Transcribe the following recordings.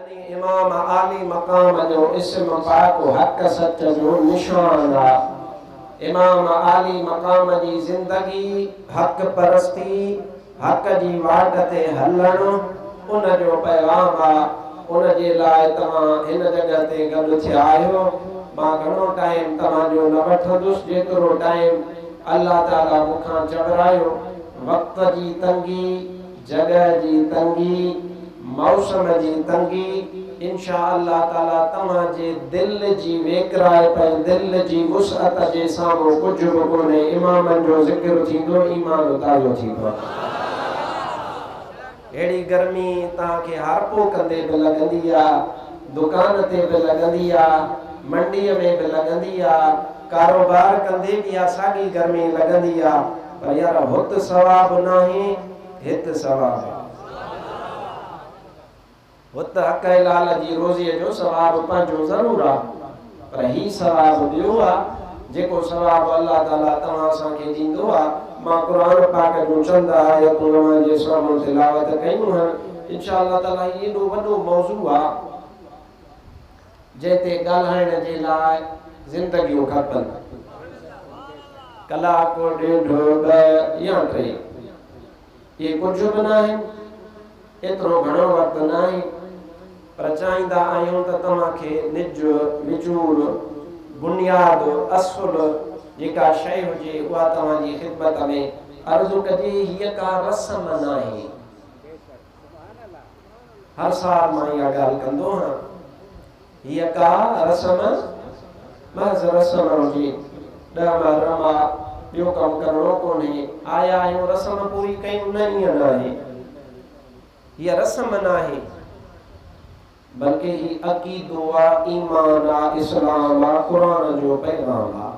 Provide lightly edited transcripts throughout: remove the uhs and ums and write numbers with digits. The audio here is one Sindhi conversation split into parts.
يعني امام عالي مقام جو اسم پاڪ حق سچ جو نشان آ. امام عالي مقام جي زندگي حق پرستي، حق جي واٽ تي هلڻ ان جو پيغام آ. ان جي لاء توهان هن جڳهه تي گڏ ٿيا آهيو. مان گهڻو ٽائيم توهان جو نه وٺندس جيترو ٽائيم الله تعالي مون کان چورايو. وقت جي تنگي، جڳهه جي تنگي، موسم جي تنگي، انشاء الله تعالي توهان جي دل جي ويڪرائپ ۽ دل جي وسعت جي سامهون ڪجهه به ڪونهي، امامن جو ذڪر ٿيندو ايمان تازو ٿي پوندو. ههڙي گرمي توهان کي هارپو ڪندي به لڳندي آ، دڪان تي به لڳندي آ، منڊيء ۾ به لڳندي آ، ڪاروبار ڪندي به اها ساڳي گرمي لڳندي آ، پر يار هت ثواب ناهي، هت ثواب آ. هت حق حلال جي روزيء جو ثواب پنهنجو ضرور آ، پر هي ثواب ٻيو آ، جيڪو ثواب الله تعاليٰ توهان اسان کي ڏيندو آ. مان قرآن پاڪ جون چند آيتون اوهان جي سامهون تلاوت ڪيون هن. انشاء الله تعاليٰ هي ايڏو وڏو موضوع آ، جنهن تي ڳالهائڻ جي لاء زندگيون کپن. ڪلاڪ، ڏيڍ، ٻه يا ٽي. اهي ڪجهه به ناهن، ايترو گهڻو وقت ناهي، پر چاهيندا آهيون ته توهان کي نج، وچور، بنياد، اصل جيڪا شيء هجي اها توهان جي خدمت ۾ عرض ڪجي، هيء ڪا رسم ناهي. هر سال مان اها ڳالهه ڪندو هان، هيء ڪا رسم محض رسم هجي، ڏهه محرم آ، ٻيو ڪم ڪرڻو ڪونهي، آيا آهيون رسم پوري ڪيون، نه ائين ناهي. هيء رسم ناهي، بلڪه هي عقيدو آ، ايمان آ، اسلام آ، قرآن جو پيغام آ.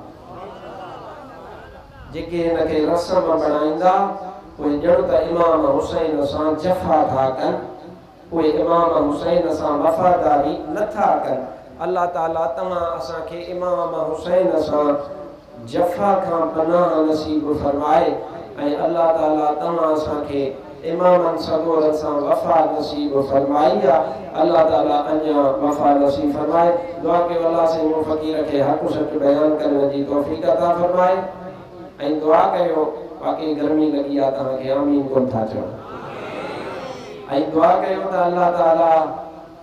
جيڪي هن کي رسم بڻائيندا، اهي ڄڻ ته امام حسين سان جفا ٿا ڪن. اهي امام حسين سان وفاداري نه ٿا ڪن. الله تعالي توهان اسان کي امام حسين سان جفا کان پناهه نصيب فرمائي ۽ الله تعالي توهان اسان کي امامن سڳورن سان وفا نصيب فرمائي آ الله تعالي اڃا وفا نصيب فرمائي دعا ڪيو الله سائين مون فقير کي حق سچ بيان ڪرڻ جي توفيق عطا فرمائي ۽ دعا ڪيو واقعي گرمي لڳي آ توهان کي آمين ڪون ٿا چئو ۽ دعا ڪيو ته الله تعالي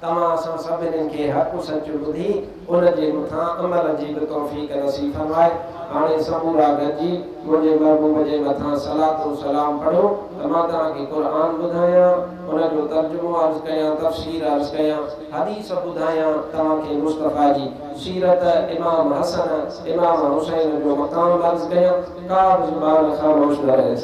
توهان اسان سڀنين کي حق سچ ٻڌي ان جي مٿان عمل جي به توفيق نصيب فرمائي. هاڻي سمورا گڏجي منهنجي محبوب جي مٿان صلوة و سلام پڙهو ته مان توهان کي قرآن ٻڌايان، ان جو ترجمو عرض ڪيان، تفسير عرض ڪيان، حديث ٻڌايان، توهان کي مصطفيٰ جي سيرت، امام حسن، امام حسين جو مقام عرض ڪيان، ڪا به زبان خاموش نه رهي.